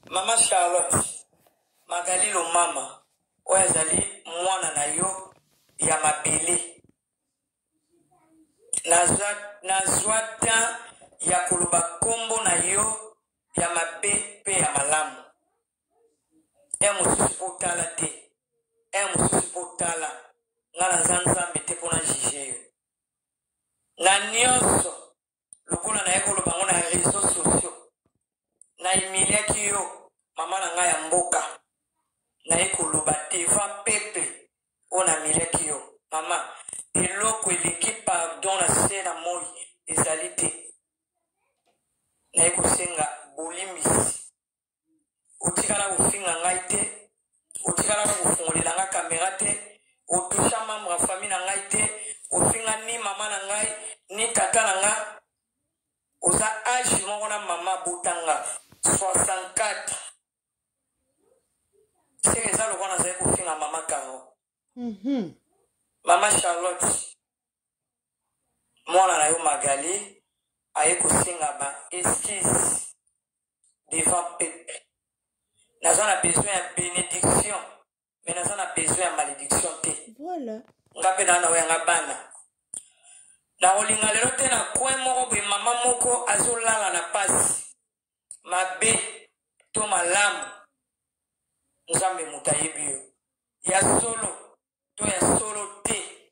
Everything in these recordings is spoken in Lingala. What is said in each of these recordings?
Mama Charlotte, Magali Lomama, oyo azali mwana na yo ya mabele. Nazwa, nazwa temps ya koloba kombo na yo ya mabe pe ya malamu. Heure mosusu po otala te, heure mosusu po otala. Nga naza Nzambe te po na juger yo. Na nionso lokola naye koloba yango na réseaux sociaux, na humiliaki yo mama na ngai ya mboka, naye koloba devant peuple oyo na humiliaki yo mama. Eloko eleki pardon na se na moi ezali te. Naye kosenga bolimbisi. Otikala kofinga ngai te, otikalaka kofungolela nga camera te, otoucha membre ya famille na ngai te, ofinga ni mama na ngai ni tata na nga. Oza age moko na mama abota nga 64, seke eza lokola nazali kofinga mama Caro. Mama Charlotte, mwana na yo Magali aye kosenga ba excuse devant peuple. Naza na besoin ya benediction, mais naza na besoin ya malediction te. Voilà. Nga pe na na oya nga bana. Nakolinga lelo te na coin moko boye mama moko azolala na pasi. Mabe to malamu, Nzambe moto ayebi yo. Ya solo to ya solo te,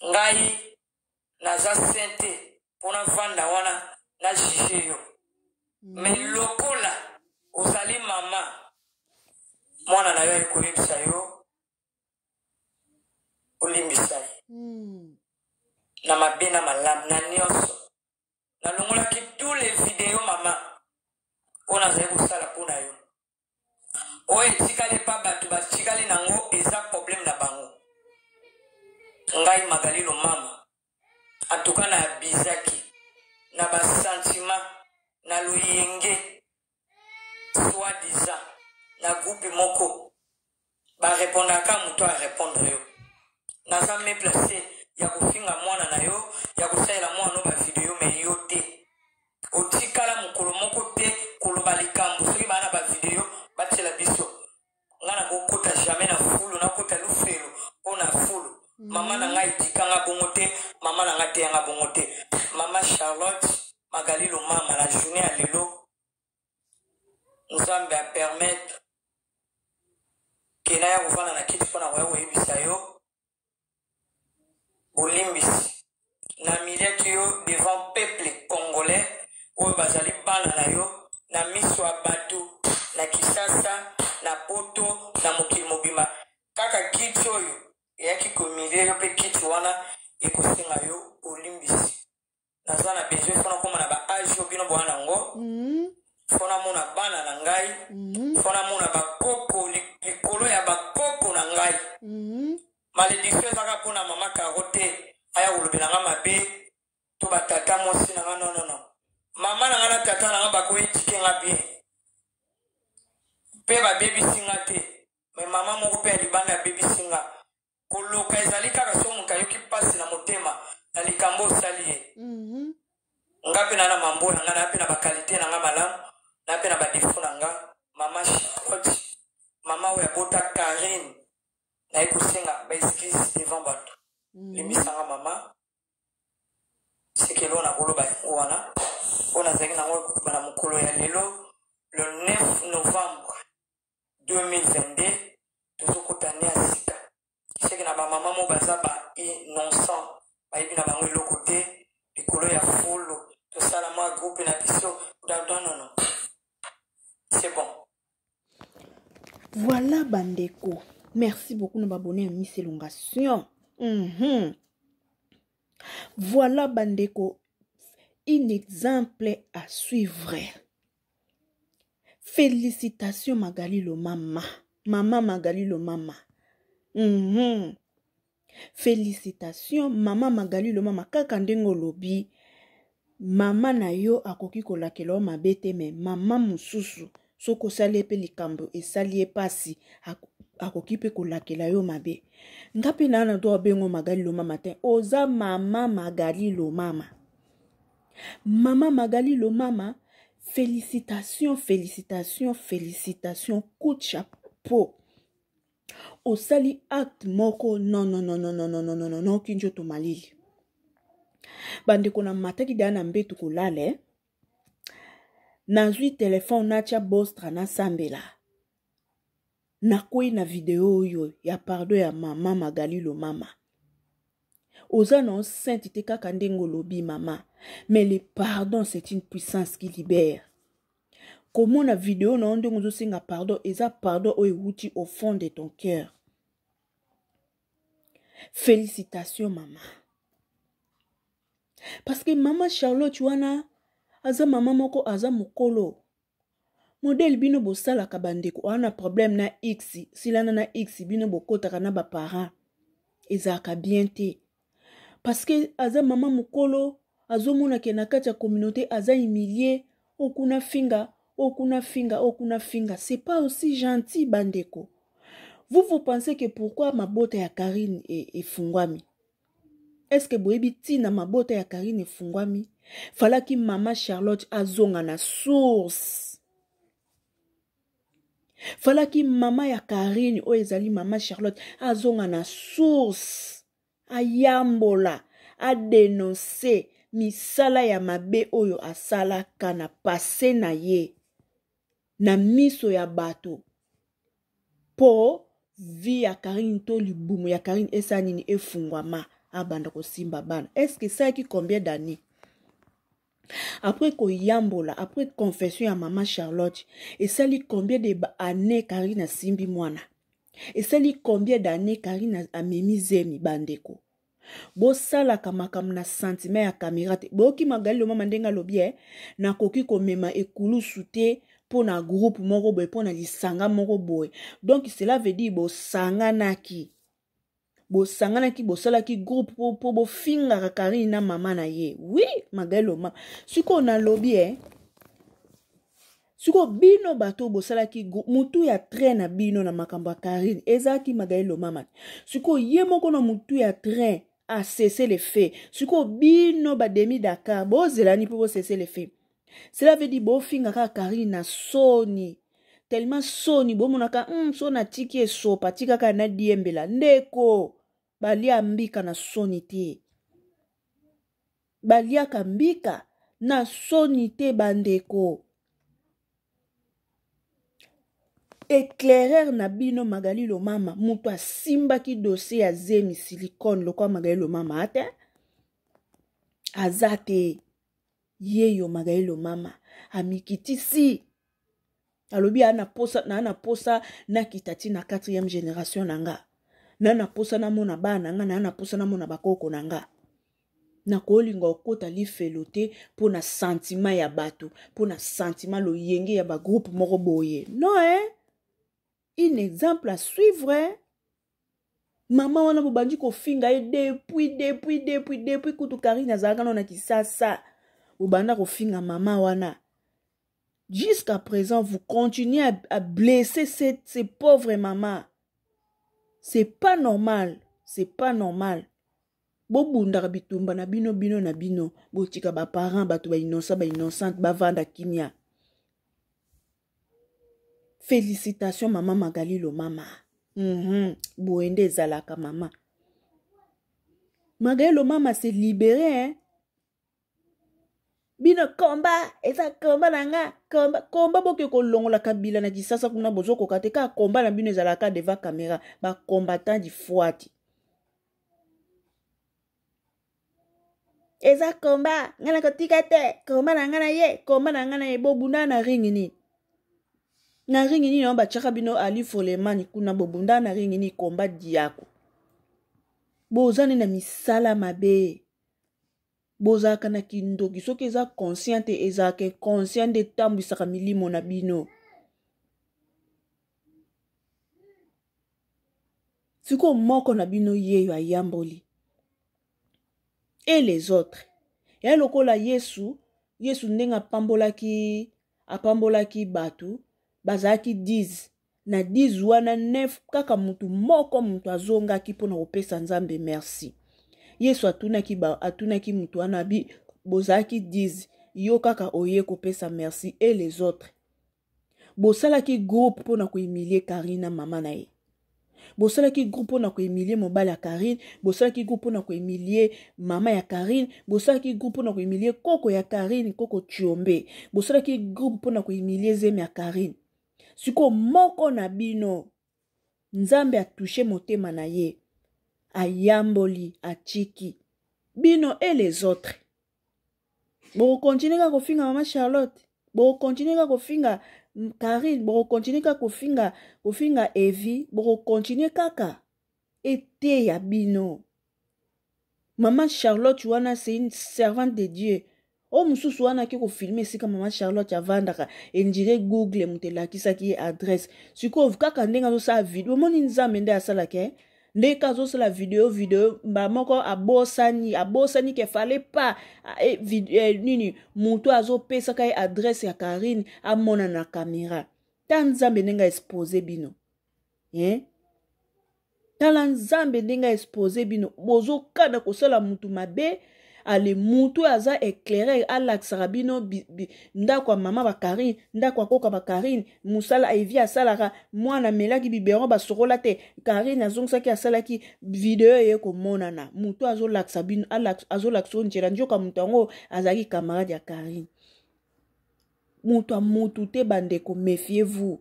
ngai naza saint te mpo navanda wana na juge yo. Mais lokola ozali mama, mwana na yo aye koyebisa yo olimbisa ye na mabe na malamu na nyonso. Nalongolaki tous les videos mama oyo nazali kosala mpo na yo. Oyo etikali epa bato batikali nango eza problème na bango. Ngai Magali Lomama, en tout cas na abizaki na ba sentiment na loyenge soit disant na groupe moko ba repondaka moto a répondre yo. Naza mieux placé ya kofinga mwana na yo, ya kosalela mwana no ba video, mais yo te. Otikala mokolo moko te koloba likambo soki baa na ba video batiela biso. Nga nakokota jamais na fulu, nakota lufelu mpo na fulu. Mama na ngai etika nga bongo te, mama na ngai teya nga bongo te. Mama Charlotte Magali Lomama, na journée ya lelo Nzambe a permettre ke naya kovanda na kiti mpo na koya koyebisa yo bolimbisi. Namiliaki yo devant peuple congolais oyo bazali bana na yo na miso ya bato na Kinshasa, na poto, na mokili mobimba. Kaka kiti oyo eyaki komilie yo mpe kiti wana ekosenga yo bolimbisi. Naza na besoin fo nakoma na ba age oyo bino boa nango, fo namona bana na ngai, fo namona bakoko likolo ya bakoko na ngai. Malédiction ezaka mpona mama Caro te aya kolobela nga mabe to batata mwasi na nga. Non, non, non, mama na nga na tata na nga bakoyetike nga bien mpe babebisi nga te, me mama moko mpe ya libanda abebisi nga. Koloka ezali kaka so moto ayoki mpasi na motema na likambo osali ye. Nga mpe na na mambo na nga, na mpe na bakalite na nga malamu, na mpe na badefo na nga. Mama Charlotte, mama oyo abota Karine, naye kosenga ba excuse devant bato. Limbisanga mama, sekelo nakoloba yango wana oyo nazalaki nango ekoloba na mokolo ya lelo le 9 novembre 2022. Tozokota ne ya sika, seke na bamama mo baza ba innocent, bayebi na bango eloko te likolo ya fulu tosala mwa groupe na biso. Non, non, non, c'est bon. Voilà bandeko, merci beaucoup na babone ya Miss Elongation. Voilà bandeko, un exemple à suivre. Félicitations Magali Lomama, mama Magali Lomama. Félicitations mama Magali Lomama, kaka ndenge olobi mama na yo akoki kolakela yo mabe te, me mama mosusu soki osali ye mpe likambo esali ye pasi, akoki mpe kolakela yo mabe. Nga mpe naa na droit obengo Magali Lomama te, oza mama Magali Lomama. Mama Magali Lomama, Félicitation, félicitation, félicitation, coup de chapeau. Osali acte moko non non non non non non non non non non kinjoto malili. Bandeko na mataki daya na mbetu kolala eh? Nazwi telefone natya bostra nasambela. Nakwei na video oyo ya pardon ya mama Magali Lomama. Oza na sainte te kaka ndenge olobi mama, mais le pardon c'est une puissance qui libère. Komona video na yo ndenge ozosenga pardon eza pardon oyo ewuti au fond de ton cœur. Félicitations mama. Parce que mama Charlotte wana aza mama moko aza mokolo. Modèle bino bosalaka bandeko oa na problème na x silana na x bino bokotaka na ba parents ezalaka bien te parce que aza mama mokolo azomona ke na kati ya communauté aza humilie okuna finga okuna finga okuna finga c'est pas aussi gentil bandeko. Vous vous pensez que pourquoi mabota ya Karine efungwami? Est-ce que boyebi ntina mabota ya Karine efungwami? Falaki mama Charlotte azonga na source. Falaki mama ya Karine oyo ezali mama Charlotte azonga na source, ayambola, adenoncer misala ya mabe oyo asalaka na passé na ye na miso ya bato po vie ya Karine to libumu ya Karine esala nini efungwama abanda kosimba bana. Est-ce que esalaki combien d'années? Après koyambola, après confession ya mama Charlotte, esali combien de années Karine asimbi mwana? Esali combien d'années Karine amemi zemi bandeko? Bosalaka makambo na sentiment ya kamera te. Boyoki Magali Lomama ndenge alobi eh? Nakoki komema ekulusu te mpo na groupe moko boye, mpo na lisanga moko boye. Donc cela veut dire bosanganaki. Bosanganaki, bosalaki groupe po bofingaka Karine na mama na ye. Oui, Magali Lomama. Sikoyo nalobi eh? Sikoyo bino bato bosalaki mutu ya train na bino na makambo ya Karine ezalaki Magali Lomama. Sikoyo ye moko na mutu ya train a cessé le fait. Sikoyo bino ba demi Dakar bozelani po bo cesser le fait. Cela veut dire bofinga kaka Karine na soni. Tellement soni bomonaka soni atiki esopa tikaka na diembela ndeko balia mbika na soni te. Baliaka mbika na soni te bandeko. Éclaireur na bino Magali Lomama moto asimbaki dossier ya zemi silicone lokola Magali Lomama ate aza te. Yeyo Magali Lomama amikitisi alobi ana posa na ana posa nakita ti na 4e génération na nga, na na posa namona bana na nga, na na posa namona bakoko na nga. Nakolinga okota lifelo te mpo na sentiment ya bato, mpo na sentiment loyenge ya ba groupe moko boye. Non hein? Un exemple à suivre hein? Mama wana bobandi kofinga ye depuis, depuis, depuis, depuis kutu Karine azalaka nano na Kisasa. Bobanda kofinga mama wana. Jusqu'à présent, vous continuez à blesser ces pauvres mamans. C'est pas normal. C'est pas normal. Bobundaka bitumba na bino, bino na bino. Botika ba parents, bato ba innocent, ba innocente, ba vanda kimia. Félicitations maman Magali Lomama. Boende ezalaka mama. Magali Lomama s'est libérée hein. Bino komba eza komba na nga, komba komba boke kolongola Kabila na Kisasa kuna bozokoka te, kaka komba na bino ezalaka devant caméra, ba combattant du fuati. Eza komba nga na kotika te, komba na nga na ye, komba na nga na ye, bobunda na ring nini? Na ring nini yango batiaka bino Ali Folemani kuna, bobunda na ring nini komba diako. Boza nde na misala mabe. Bozalaka na kindoki, soki eza conscient te, ezalaka inconscient nde etambwisaka milimo na bino. Sikoyo moko na bino yeyo ayamboli. Et les autres. Ya lokola Yesu, Yesu ndenge apambolaki bato, bazalaki 10. Na 10 wana 9 kaka mutu moko mutu azongaki mpona kopesa Nzambe merci. Yesu atunaki mutu wana abi bozalaki 10. Yo kaka oye kopesa merci et les autres. Bosalaki groupe mpo na kohumilie Karine na mama na ye. Bosalaki groupe mpo na kohumilie mobali ya Karine, bosalaki groupe mpo na kohumilie mama ya Karine, bosalaki groupe mpo na kohumilie koko ya Karine, koko Tiombe. Bosalaki groupe mpo na kohumilie zemi ya Karine. Sikoyo moko na bino Nzambe atouche motema na ye, ayamboli, atiki bino et les autres. Bokokontinue kaka kofinga mama Charlotte, bokokontinue kaka kofinga Karine, bokokontinue kaka kofinga kofinga Evi, bokokontinue kaka eteya bino. Mama Charlotte wana c'est une servante de Dieu. Oyo mosusu wana ake kofilme esika mama Charlotte avandaka, endire Google moto elakisaki ye adresse. Sikoyo kaka ndenge azosala video, omoni Nzambe nde asalaka eh? Ndenge azosala video video mbala moko abosani, abosani ke fallait pas eh, eh, nini moto azopesaka ye adresse ya Karine amona na kamera. Ta Nzambe ndenge aexpose bino eh? Tala Nzambe ndenge aexpose bino, bozokana kosala mutu mabe. Ale mutu aza éclairé alakisaka bino ndako ya mama ba Karine, ndako ya koka ba Karine, mosala Evi asalaka, mwana amelaki biberon basokola te, Karine azongisaki asalaki video eye komonana. Mutu azolakisa bino, azolakisa oyo nzela, nzoka mutu yango azalaki camarade ya Karine. Mutu ya mutu te bandeko, méfiez-vous.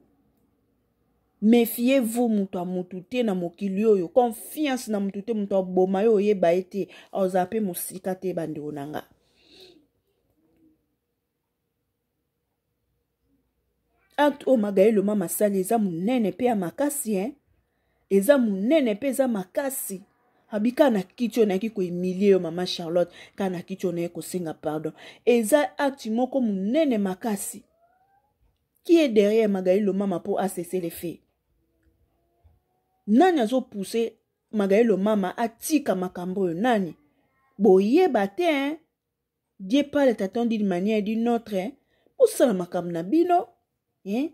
Méfiez-vous, mutu ya mutu te na mokili oyo. Confiance na mutu te, mutu aboma yo oyeba ye te, ozala pe mosika te bandeko na nga. Acte oyo Magalie Lomama asali eza monene pe ya makasi hein? Eza monene pe eza makasi. Abika na kiti oyo nayaki kohumilie yo mama Charlotte, kaka na kiti oyo nayaki kosenga pardon. Eza acte moko monene makasi. Qui est derrière Magalie Lomama pour cesser les faits? Nani azo pousser Magalie Lomama atika makambo oyo? Nani? Boyeba te hein? Dieu parle t'attend d'une manière d'une autre hein? Bosala makambo na bino hein?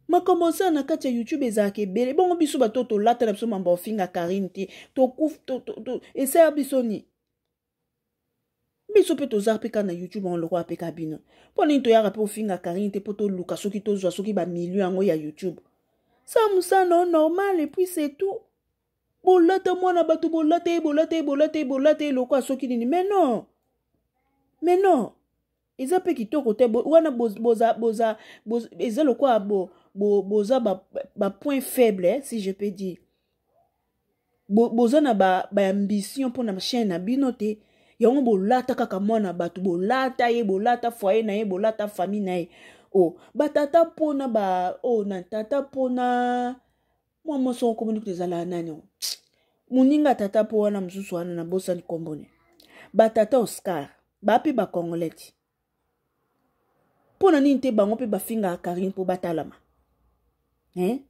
Makambo osala na kati ya YouTube ezalaka ebele. Bongo biso bato tolata na biso mambo ofinga Karine te, tokufa to, to, to, esala biso nini? Biso mpe toza mpe kaka na YouTube yango lokola mpe ka bino. Mpo nini toyaka mpe ofinga Karine te mpo toluka soki tozwa soki ba million yango ya YouTube? Sala mosala na yo normal et puis c'est tout. Bolata mwana bato, bolata ye, bolata ye, bolata ye, bolata ye lokola soki nini. Mais non, mais non, eza mpe kitoko te. Wana boza, boza, boza, eza lokola bo, bo, boza ba, ba point faible, eh, si je peux dire. Boza na ba, ba ambition mpo na chaîne na bino te. Yango bolata kaka mwana bato, bolata ye, bolata foyer na ye, bolata famille na ye. Oh, ba tata mpona ba, oh, na tata mpona mwa mwasi yango komoni kutu ezalaka nani yango moninga tata mpo wana mosusu wana nabosani kombone. Batata Oscar ba mpe ba congolais ti mpo na nini te bango mpe bafingaka Karine mpo batalama hein?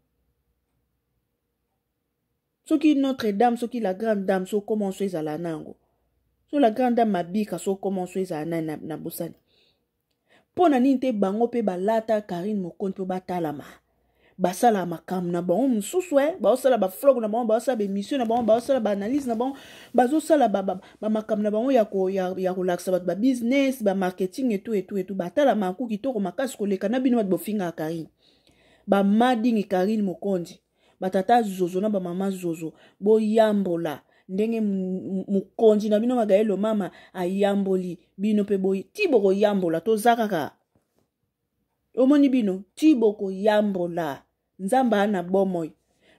Soki Notre Dame, soki la grande dame, so comment so ezala na yango, so la grande dame mabika, so comment so ezala na, na, na bosani mpo na nini te bango mpe balata Karine Mokonzi mpo batalama, basala makambo na bango mosusu eh? Baosala baflog na bango, baosala baémission na bango, baosala baanalyse na bango, bazosala bamakambo na bango ya kolakisa bato babusiness, bamarketing etu etu etu. Batalama yango kitoko makasi koleka na bino bato bofingaka Karine, bamadingi Karine Mokonzi, batata zozo na bamama zozo. Boyambola ndenge mokonzi na bino Magalie Lomama ayamboli bino mpe boyi ti bokoyambola. Toza kaka omoni bino ti bokoyambola. Nzambe ana bomoi,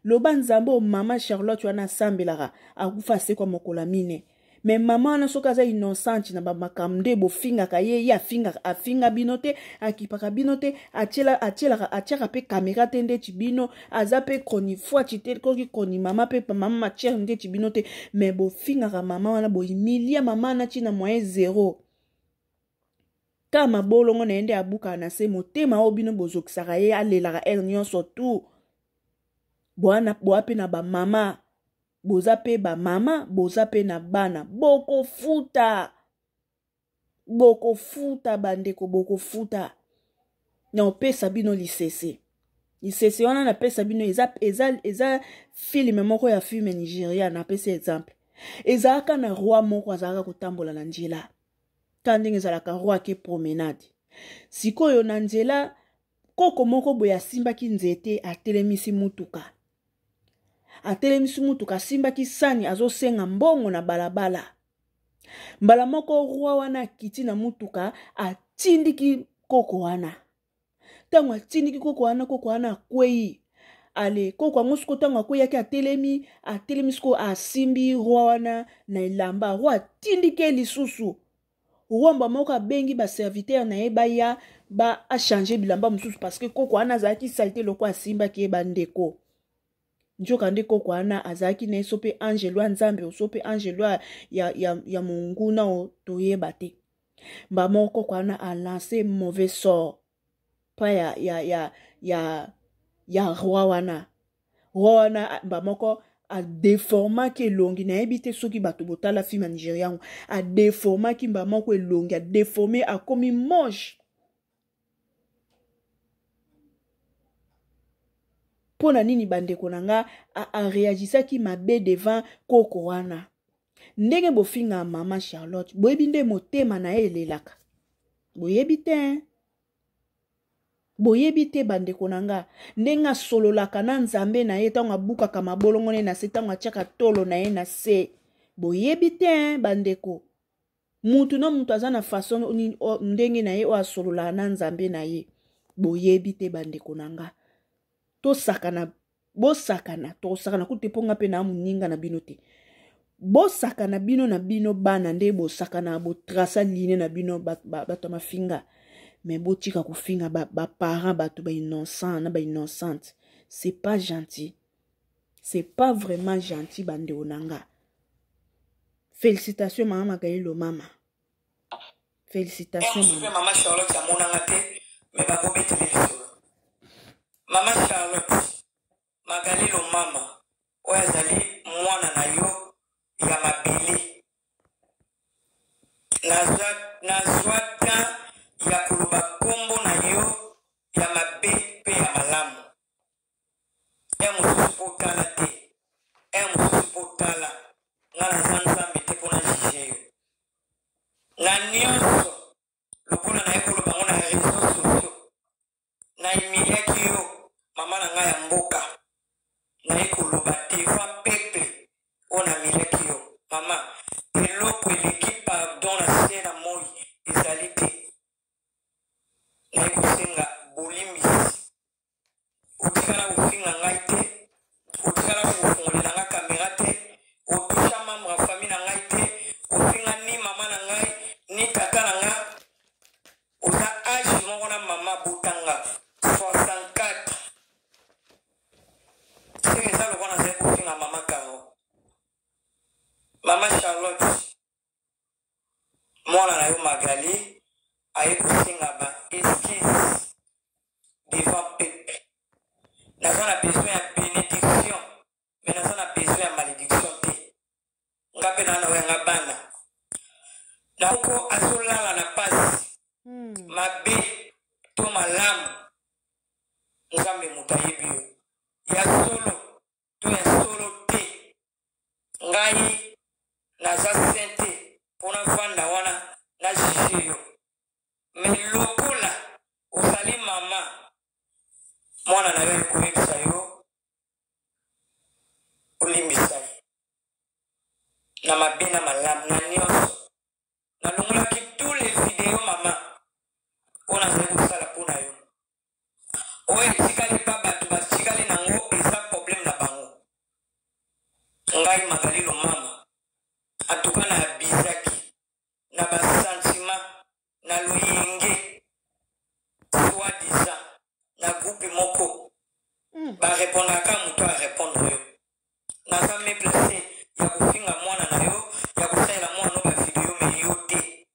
loba Nzambe oyo mama Charlotte wana asambelaka akufa asekwa mokolo ya mine. Me mama wana soki aza innocente na bamakambo nde bofingaka ye, ye afingaka, afinga bino te, akipaka bino te, atielaka, atiaka mpe kamera te ndeti bino, aza mpe chronifuati te, koki chroni mama mpe mama matière ndeti bino te. Me bofingaka mama wana, bohumilia mama wana ntina moyen zero. Kaka mabolongo na ye nde abukaka na se, motema oyo bino bozokisaka ye, alelaka heure nyonso tu. Boa mpe na bamama, boza mpe bamama, boza mpe na bana, bokofuta, bokofuta bandeko, bokofuta. Na opesa bino lisese, lisese wana napesa bino eza, eza, eza filme moko ya filme Nigeria. Napesi exemple, ezalaka na roi moko azalaka kotambola na nzela. Ka ndenge ezalaka, roi ake promenade. Sikoyo na nzela, koko moko boye asimbaki nzete, atelemisi mutuka, atelemisi mutuka, asimbaki sani, azosenga mbongo na balabala. Mbala moko roi wana akiti na mutuka, atindiki koko wana. Ntango atindiki koko wana, koko wana akwei. Ale, koko yango siko, ntango akweyaki, atelemi, atelemi siko, asimbi roi wana na elamba. Roi atindiki ye lisusu. Roi mba moko abengi baserviteur na ye baya ba achange bilamba mosusu, parce que koko wana azalaki salite loko asimbaki ye. Bandeko, nzoka nde koko wana azalaki na ye so mpe angelo ya Nzambe, so mpe angelo ya monguna o toyeba te. Mba moko koko wana alance mauvais sort pa ya roi wana. Roi wana, mba moko adeformaki elongi. Nayebi te soki bato botala film ya Nigeria yango. Adeformaki mba moko elongi, adeforme, akomi moche. Mpo na nini, bandeko na nga, areagisaki mabe devant koko wana? Ndenge bofinga mama Charlotte, boyebi nde motema na ye elelaka? Boyebi te, boyebi te, bandeko na nga, ndenge asololaka na Nzambe na ye ntango abukaka mabolongo ne na se, ntango atiaka tolo na ye na se? Boyebi te, bandeko. Mutu na mutu aza na façon ndenge na ye oyo asololaka na Nzambe na ye. Boyebi te, bandeko na nga. Tosakana, bosakana, tokosakana kutu te, mpo nga mpe na moninga na bino te. Bosakana bino na bino bana, nde bosakana, botrasa line na bino bato ya mafinga. Mais botika kofinga baparent ba bato bainnocent na bainnocente. C'est pas gentil, c'est pas vraiment gentil, bandeko na nga. Félicitation, mama Magali Lomama, félicitation. Mama, mama Charlotte amonanga te, mais bakobetele lisolo. Mama Charlotte, Magali Lomama oyo azali mwana na yo ya mabele, nazwa temps ya koloba nkombo na yo ya mabe mpe ya malamu. Ya mosusu mpo tala te, ya mosusu mpo tala. Nga naza Nzambe te mpo na juge yo na nyonso. Lokola naye koloba ngo na réseau sociaux, na humiliaki yo, mama na ngai ya mboka. Naye koloba devant peuple oyo, na humiliaki yo, mama. Eloko eleki pardon na se na moi ezali te. Naye kosenga bolimbisi. Otikala kofinga ngai te, otikala kofungolela nga kamera te, otusha membre ya famille na ngai te, ofinga ni mama na ngai ni tata na nga. Oza age moko na mama botanga, 64. Seke eza lokola nazali kofinga mama Caro. Mama Charlotte, mwana na yo Magali aye kosenga ba excuse devant peuple. Naza na besoin ya bénédiction, mais naza na besoin ya malédiction te. Nga mpe naa na oyanga bana na moko azolala na pasi. Mabe to malamu, Nzambe moto ayebi yo ya solo to ya solo te. Ngai naza saint te mpo navanda wana na juge yo. Mais lokola ozali mama, mwana na yo ekoyebisa yo olimbisa ye na mabe na malamu na nyonso. Nalongolaki tous les vidéos, mama, oyo nazali kosala mpo na yo. Oyo etikali pa bato batikali nango, eza problème na bango. Ngai Magali Lomama, antuka na abizaki na basentiment na loyenge soi disant na groupe moko. Barépondaka moto arépondre yo. Naza mieux placé ya kofinga mwana na yo, ya kosalela mwana no bavideo, mais yo te.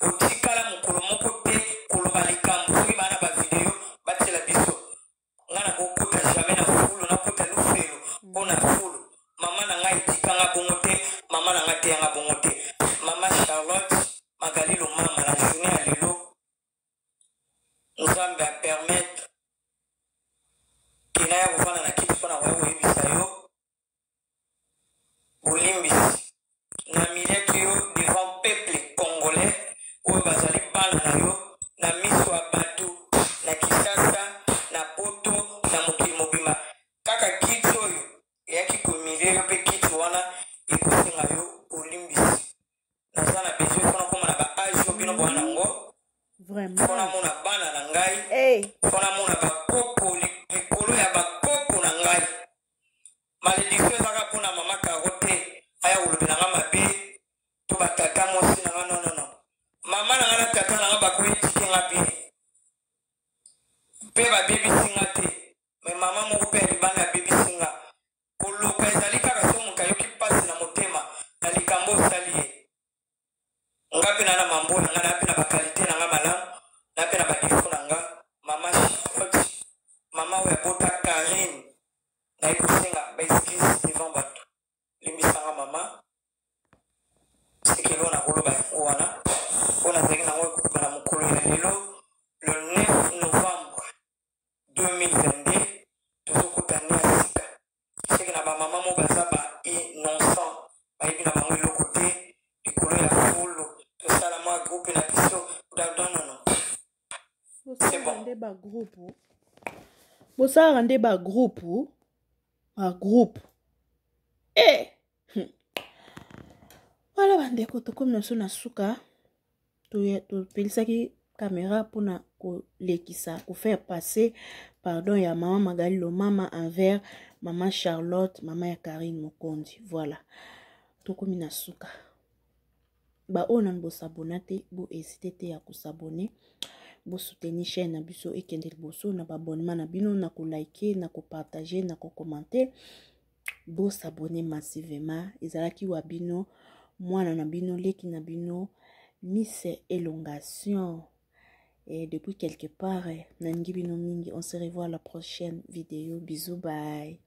Otikala mokolo moko te koloba likambo. Soki baa na bavideo, batiela biso. Nga nakokota jamais na fulu, nakota lufelo mpo na fulu. Mama na ngai etikanga bongo te, mama na ngai teyanga bongo te. Mama Charlotte, Magali Lomama, na journée ya lelo, Nzambe apermettre kena ya kovanda na kiti mpo na koya koyebisa yo bolimbisi. Na humiliaki yo devant peuple congolais. Mpo namona bakoko likolo ya bakoko na ngai. Malediction ezaka mpo na mama Caro te, aya kolobela nga mabe to batata mwasi na nga. Non, non, non, mama na nga na tata na nga bakoyetike nga bien mpe babebisi nga te, me mama moko mpe ya libanda abebisi nga. Koloka ezali kaka so moto ayoki mpasi na motema na likambo osali ye. Nga mpe na na mambo na nga, na mpe na bakalite na nga malamu, na mpe na badefo na nga. Mama Charlotte, mama oyo abota Karine, naye kosenga baexcuse devant bato. Limbisanga mama, sekelo nakoloba yango wana mpo nazalaki nango ekoloba na mokolo ya lelo, le 9 novembre 2022. Tozokota ne ya sika. Seke na bamama mo baza ba innocent, bayebi na bango eloko te, likolo ya fulu tosala mwa groupe na biso. Non, non, non, c'est bon. Nde bagroupe bosalaka nde bagroupe, bagroupe e wala. Bandeko, tokomi na biso na suka. Topelisaki kamera mpona kolekisa, kofaire passer pardon ya mama Magali Lomama envers mama Charlotte, mama ya Karine Mokonzi. Voilà, tokomi na suka. Baoyo nanu bosabona te, bohésite te ya kosabone, bosoutenir chaîne na biso ekende liboso na baabonnement na bino, na kolike, na kopartage, na kokommente. Bosabone massivement. Ezalaki wa bino, mwana na bino, leki na bino, Miss Elongation, et depuis quelque part nalingi bino mingi. On se revoit la prochaine vidéo. Bisous, bye.